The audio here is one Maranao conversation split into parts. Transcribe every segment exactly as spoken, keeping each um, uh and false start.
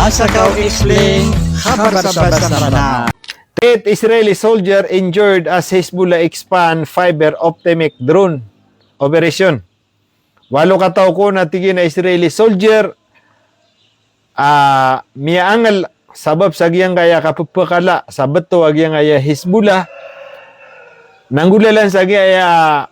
Asakaw Explain, khabar sa basa Mranaw. Third Israeli soldier injured as Hezbollah expand fiber optic drone operation. Walo kataw kon a tig iyan a Israeli soldier a miyaangl sabap sa giyangkaya kapepekala sa beto a giyangkaya Hezbollah. Na nggolalan sa giyaya,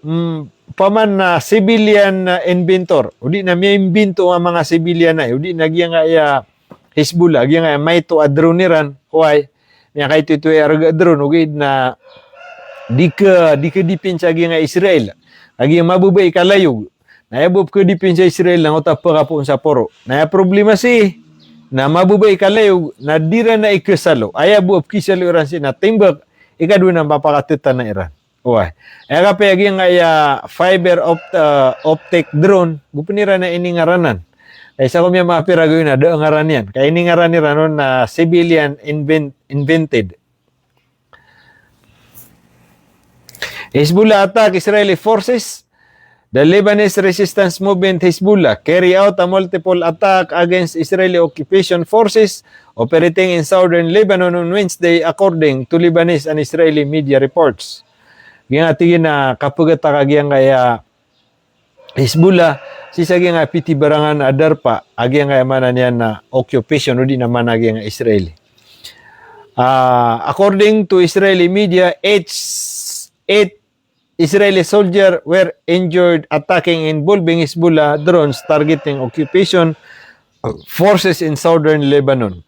mm, opama na civilian, ah, inventor. O di na miyaimbento a manga civilian ay. O di na giyangkaya Hezbollah, giyangkaya maito a drone iran. Oway. Miyakaitoito a rega a drone, ogaid na di ke, di ke dipinsa giyangkaya Israel. A giyangkaya mababaya i kalayog. Na aya bo a pekedipinsa Israel na ngota pekapoon sa poro. Na aya problema sii, na mababaya i kalayog, na di ran na ikesalo. Aya bo a pekisalo iran sii na timbek, ikadowa na mapakatetana iran. Oway. Aya kapiya giyangkaya fiber opt-, ah, optic drone, go pen iran na iningaranan. Ay sa ko miyamapira gawii na da ngaran iyan. Ka iningaran iran on na civilian invent-, invented. Hezbollah attack Israeli forces. The Lebanese resistance movement Hezbollah carry out a multiple attack against Israeli occupation forces operating in southern Lebanon on Wednesday, according to Lebanese and Israeli media reports. Giyangkaya tig iyan a kapegataka giyangkaya Hezbollah, sii sa giyangkaya pitibarangan a darpa a giyangkaya maana niyan na occupation, o di na maana giyangkaya Israeli. Ah, according to Israeli media, eight, eight Israeli soldier were injured attacking involving Hezbollah drones targeting occupation forces in southern Lebanon.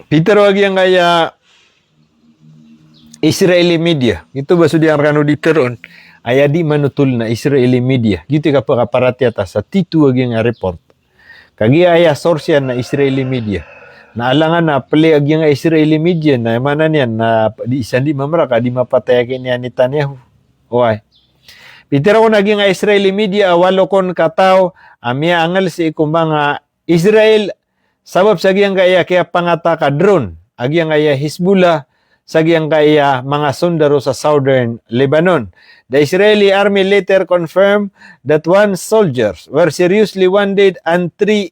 Pitharo a giyangkaya Israeli media. Giyoto ba so di angkano di tharoon. Aya di manotol na Israeli media. Giyoto i kapakaparatiyaya ta sa titho a giyangkaya report. Kagiya aya source iyan na Israeli media. Na alangan a pele a giyangkaya Israeli media na aya maana niyan na di isa di mamrak a di mapatay aki niyan i Netanyahu. Oway. Pitharo kon a giyangkaya Israeli media a walo kon kataw a miyaangel sii ko manga Israel sabap sa giyangkaya kiyapangattack a drone a giyangkaya Hezbollah sa giyangkaya manga sondaro sa southern Lebanon. The Israeli army later confirmed that one soldiers were seriously wounded and three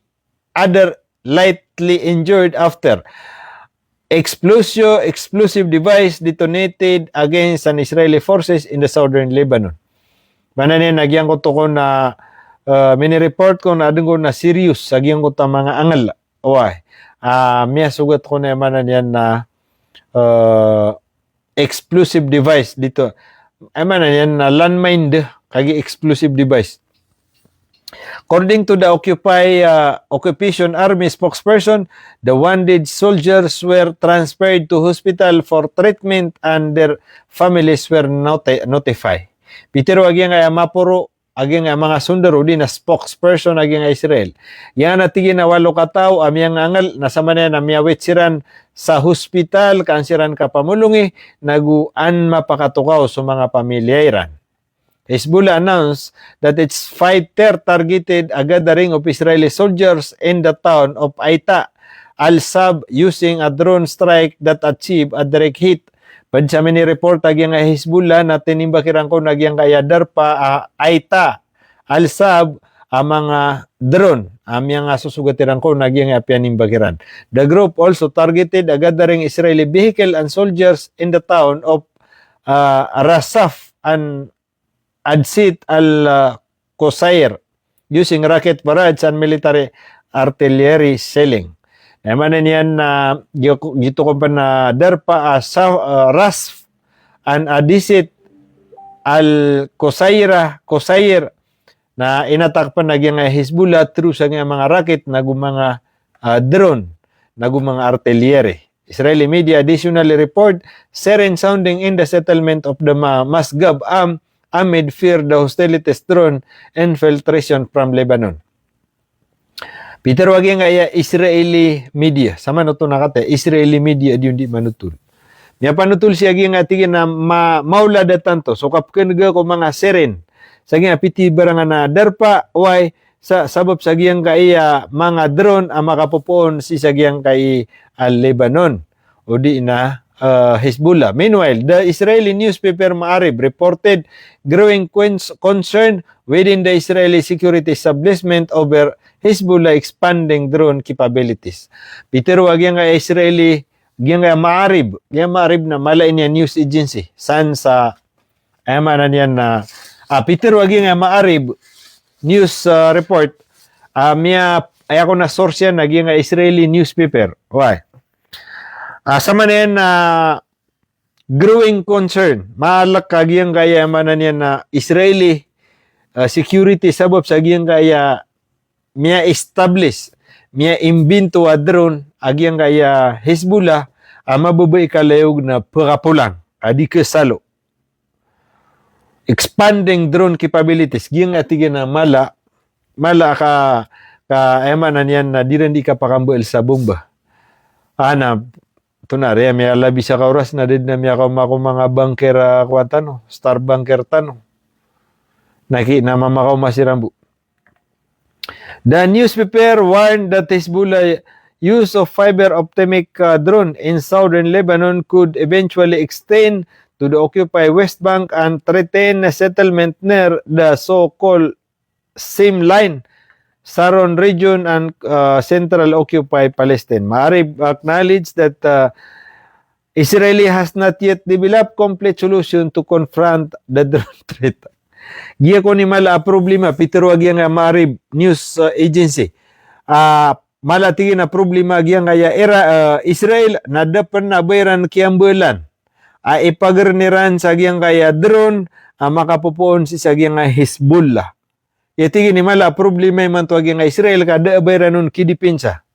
other lightly injured after explosio-, explosive device detonated against an Israeli forces in the southern Lebanon. Maana niyan na giyangkoto kon a, eh, minireport kon a aden kon a serious sa giyangkoto a manga angel. Oway. Ah, miyasogat kon a maana niyan na, eh, explosive device dito. Aya maana niyan na landmine de, kagiya explosive device. According to the Occupy, uh, Occupation Army spokesperson, the wounded soldiers were transferred to hospital for treatment and their families were noti-, notified. Pitharo a giyangkaya maporo a giyangkaya manga sondaro, o di na spokesperson a giyangkaya Israel. Aya na tig iyan a walo kataw a miyangangel na samanaya na miyawit siran sa hospital, ka an siran kapamolongi, nago an mapakatokaw so manga pamilya iran. Hezbollah announced that its fighter targeted a gathering of Israeli soldiers in the town of Aita al-Sab using a drone strike that achieved a direct hit. Ped sa minireport a giyangkaya Hezbollah na tinimbak iran kon a giyangkaya darpa a Aita al-Sab a manga drone a miyangasosogat iran kon a giyangkaya piyanimbak iran. The group also targeted a gathering Israeli vehicle and soldiers in the town of, uh, Rasaf and Adsit al, uh, Qusayr using rocket barrage and military artillery shelling. Na aya maana niyan na giyoto, giyoto kon pen a darpa a sa, uh, Rasaf and Adsit al Qusayra, Qusayr, na inattack pen a giyangkaya Hezbollah through sa giyangkaya manga rocket nago manga, ah, drone nago manga artillery. Israeli media additionally report siren sounding in the settlement of the Ma-, Masgab Am amid fear the hostilities drone infiltration from Lebanon. Pitharo a giyangkaya Israeli media. Samanoto na kataya Israeli media di on di manotol. Miyapanotol sii a giyangkaya tig iyan a ma-, maolad a tanto so kapekenega ko manga siren sa giyangkaya pitibarangan a darpa, oway, sa, sabap sa giyangkaya manga drone a makapopoon sii sa giyangkaya, ah, Lebanon o di na, ah, Hezbollah. Meanwhile, the Israeli newspaper Maariv reported growing quins-, concern within the Israeli security establishment over Hezbollah expanding drone capabilities. Pitharo a giyangkaya Israeli, giyangkaya Maarib, giyangkaya Maarib na mala ini a news agency. San sa, aya maana niyan na, ah, pitharo a giyangkaya Maarib news, ah, report, ah, miya, aya ko na source iyan a giyangkaya Israeli newspaper. Why? Ah, samanan na growing concern. Malek a giyangkaya, aya maana niyan na Israeli, ah, security sabap sa giyangkaya miya-establish, miya-imbento a drone a giyangkaya Hezbollah a mababa i kalayog na pekapolang a di kesalo. Expanding drone capabilities. Giyangkaya tig iyan a mala, mala ka, ka, aya maana niyan na di ran di kapakambeel sa bomba. Ana, tonaa ri, miyalabi sa ka oras na da den a miyakaoma ko manga bunker, ah, kowan tano, star bunker tano. Na ki, na mamakaoma siran bo. The newspaper warned that Hezbollah use of fiber optic, uh, drone in southern Lebanon could eventually extend to the occupied West Bank and threaten a settlement near the so-called same line, Sharon region and, uh, central occupied Palestine. Maarib acknowledged that, uh, Israeli has not yet developed complete solution to confront the drone threat. Giya kon i mala a problema, pitharo a giyangkaya Maarib news, uh, agency. Ah, mala tig iyan a problema a giyangkaya Ira-, ah, Israel, na da pen a ba iran kiyambelan a ipager iran sa giyangkaya drone a makapopoon sii sa giyangkaya Hezbollah. Aya tig iyan i mala a problema imanto a giyangkaya Israel ka da a ba iran on kidipinsa.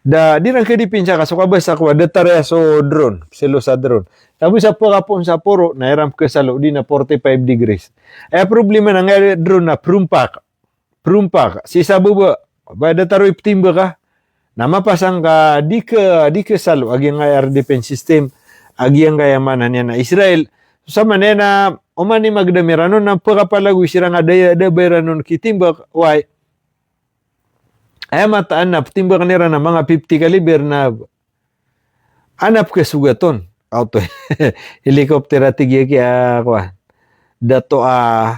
Da, di ran kidipinsa ka so kabasa ko a datar aya so drone, selo sa drone. Tabi sa pekapoon sa poro, na iran pekesalo, di na forty-five degrees. Aya problema na angkaya drone na prumpak. Prumpak. Sii sa baba, ba datar o ipetimbek a. Na mapasang ka di ke, di kesalo a giyangkaya air defense system a giyangkaya, aya maana niyan na Israel. Samanan na oman i magedam iran on na pekapalagoy siran a da, da a ba iran on kitimbek, why? Aya mataan na petimbekan iran a manga fifty caliber na ana pekesogat on. Auto, helicopter a tig iyan ki, ah, kowan, dato a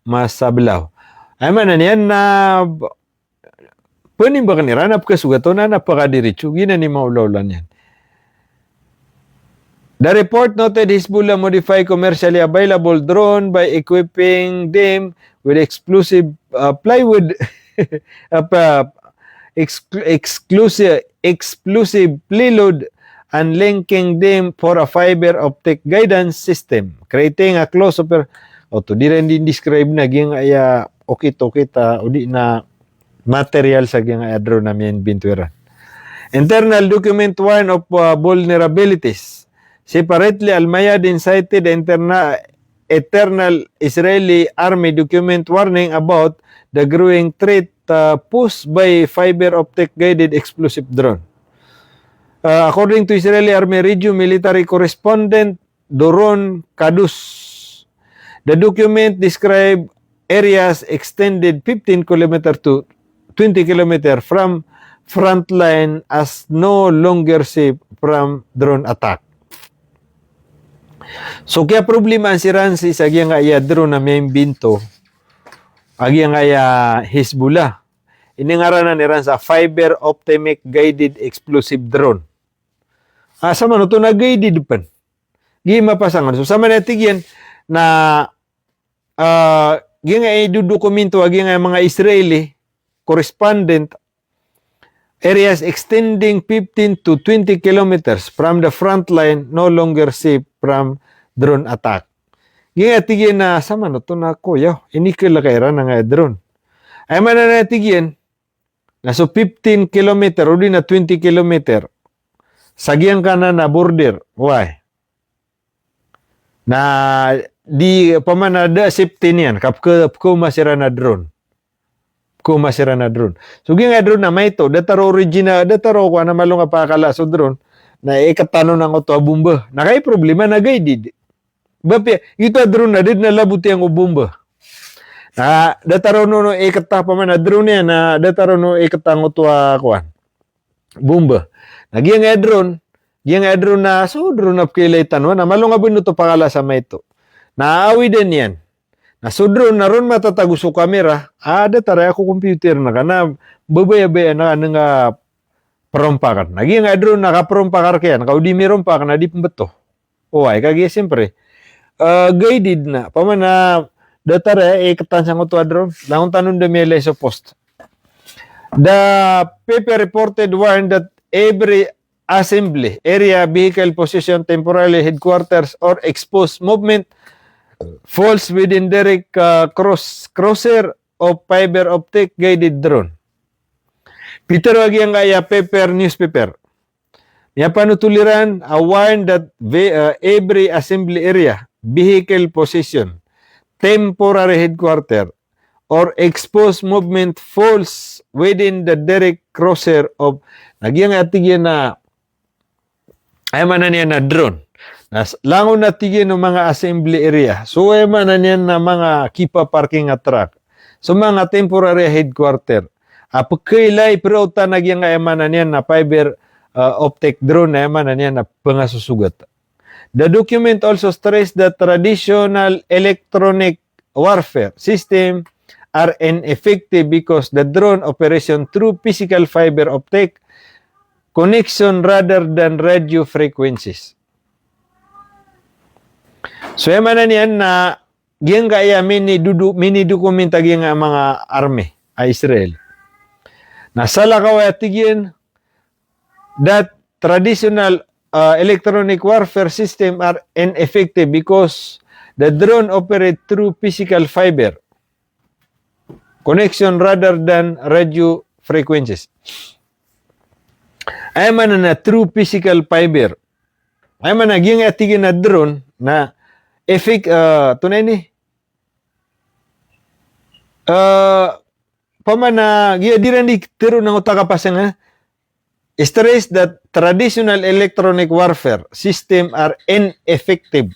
masabelaw. Aya maana niyan na penimbekan iran a pekesogat on, ana pekadiritso, giyanan i maolaola niyan. The report noted Hezbollah modify commercially available drone by equipping them with explosive, uh, plywood, apa, exclu-, exclusive, explosive payload and linking them for a fiber optic guidance system, creating a close over. Oto, di ran di describe na giyangkaya okit-okit a, o di na material sa giyangkaya drone a miyainbento iran. Internal document warn of, uh, vulnerabilities. Separately, Al-Mayadeen cited interna-, internal Israeli army document warning about the growing threat, uh, posed by fiber optic guided explosive drone. Uh, according to Israeli Army Radio military correspondent Doron Kadus, the document describe areas extended fifteen kilometer to twenty kilometer from front line as no longer safe from drone attack. So, kiyaproblemaan siran sii sa giyangkaya drone a miyainbento a giyangkaya Hezbollah. Iningaranan iran sa fiber optic guided explosive drone. Ah, samanoto na guided pen. Giya i mapasangan. So, samanan a tig iyan na, ah, giyangkaya idodokumento a giyangkaya manga Israeli correspondent, areas extending fifteen to twenty kilometers from the front line no longer safe from drone attack. Giyangkaya tig iyan na samanoto na koya, inikelekay iran angkaya drone. Aya maana niyan a tig iyan, na so fifteen kilometer, o di na twenty kilometer, sa giyangkanan a border, why? Na di, opama na da safety niyan, ka peke-, pekeoma siran a drone. Pekeoma siran a drone. So giyangkaya drone na maito, datar o original, datar o kowan a malong a pakala so drone, na iketano na ngoto a bomba. Na kay problema na guided. Ba piya, ito a drone na da den a laboti angko bomba. Na datar o nono iketa, opama na drone iyan, na datar o nono iketa angkoto a kowan, bomba. Na giyangkaya drone, giyangkaya drone na, so drone na pekeilay tano, na malong a bino oto pakala sa maito. Na awiden iyan. Na so drone na ron matatago so kamera, a datar a ko computer na ka na babayabaya na ka nga parompakn. Na giyangkai a drone na kaprompakn ka iyan, ka o di mirompak na di pmbto. Oway, kagiya siyempre, ah, guided na. Opama na datar a iktan sangkoto a drone, langon tano dn miyailay so post. The paper reported warned that every assembly area, vehicle position, temporary headquarters, or exposed movement falls within direct, ah, cross, crosshair of fiber optic guided drone. Pitharo a giyangkaya paper, newspaper. Miyapanotol iran a warn that ve-, ah, every assembly area, vehicle position, temporary headquarter, or exposed movement falls within the direct crosshair of, na giyangkai a tig iyan a, aya maana niyan na drone. Na s-, langon a tig iyan o manga assembly area. So, aya maana niyan na manga kipaparking a truck. So, manga temporary headquarter. A pkhailay, praotan a giyangkai a aya maana niyan na fiber, ah, optic drone, aya maana niyan na pangasosogat. The document also stressed that traditional electronic warfare system are ineffective because the drone operation through physical fiber optic connection rather than radio frequencies. So, aya maana niyan na giyangkaya minidodo-, minidokument a giyangkai a manga army a Israel. Na salakaw a tig iyan that traditional, ah, electronic warfare system are ineffective because the drone operate through physical fiber connection rather than radio frequencies. Aya maana na through physical fiber. Aya maana giyangkai a tig iyan a drone na effect, ah, tonaa ini? Ah, opama na giya di iran di tharoon angkoto a kapasang, ha? Stress that traditional electronic warfare system are ineffective.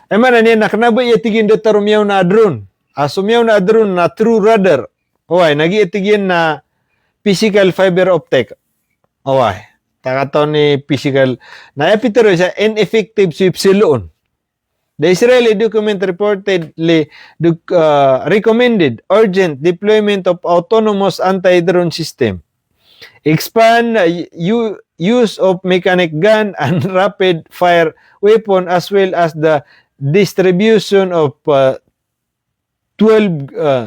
Aya maana niyan na kna ba aya tig iyan datar o miyaona a drone. A so miyaona a drone na through radar. Oway, na giya tig iyan na physical fiber optic. Oway, ta katawan i physical. Na aya pitharo sa ineffective so ipsilo on. The Israeli document reportedly doc-, uh, recommended urgent deployment of autonomous anti-drone system. Expand, uh, u-, use of mechanic gun and rapid fire weapon as well as the distribution of, uh, twelve, uh,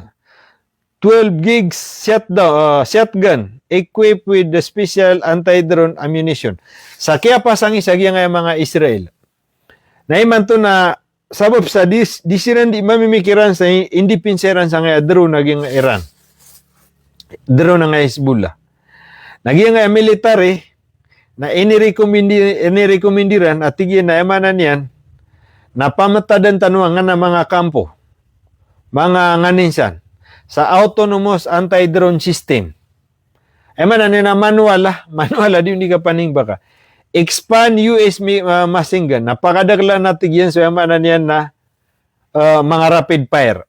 twelve gig shotdo-, uh, shotgun equipped with the special anti-drone ammunition. Sa kiyapasangi sa giyangkaya manga Israel. Na imanto na sabap sa di s-, di siran di mamimikiran sa i-, indipinsa iran sangkaya drone a giyangkaya Iran. Drone angkaya Hezbollah. Na giyangkaya military, na inirecommend i-, inirecommend iran a tig iyan a aya maana niyan, na pamatadan tano angkanan a manga kampo, manga nganin san, sa autonomous anti-drone system. Aya maana niyan na manual a, manual a di on di kapaningbaka. Expand U S mi-, ah, machine gun. Na pakadaklan a tig iyan so aya maana niyan na, ah, manga rapid fire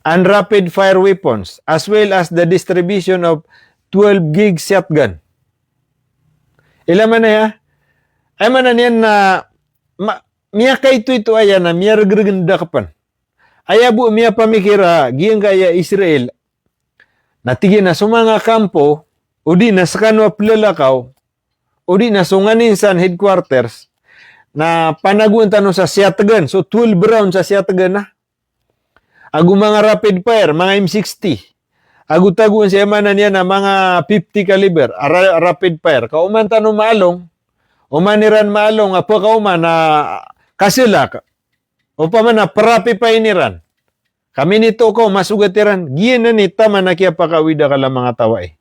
and rapid fire weapons, as well as the distribution of twelve gig shotgun. Ilay man aya, aya maana niyan na ma-, miyakaitoito aya na miyaregreg a dakepn. Aya bo miyapamikir a giyangkaya Israel, na tig iyan a so manga kampo, odi na sekano a pelalakaw, odi na so nganin san headquarters, na panagoan tano sa shotgun, so twelve rounds a shotgun a. Ago manga rapid fire, manga M sixty. Ago tagoan sa aya maana niyan na manga fifty caliber, a ra-, rapid fire. Ka oman tano maalong, oman iran maalong, a pekaoma na kaselak. Opama na perapipain iran. Ka minitokaw, masogat iran. Giyanan i taman a kiyapakawid akal a manga taw ai.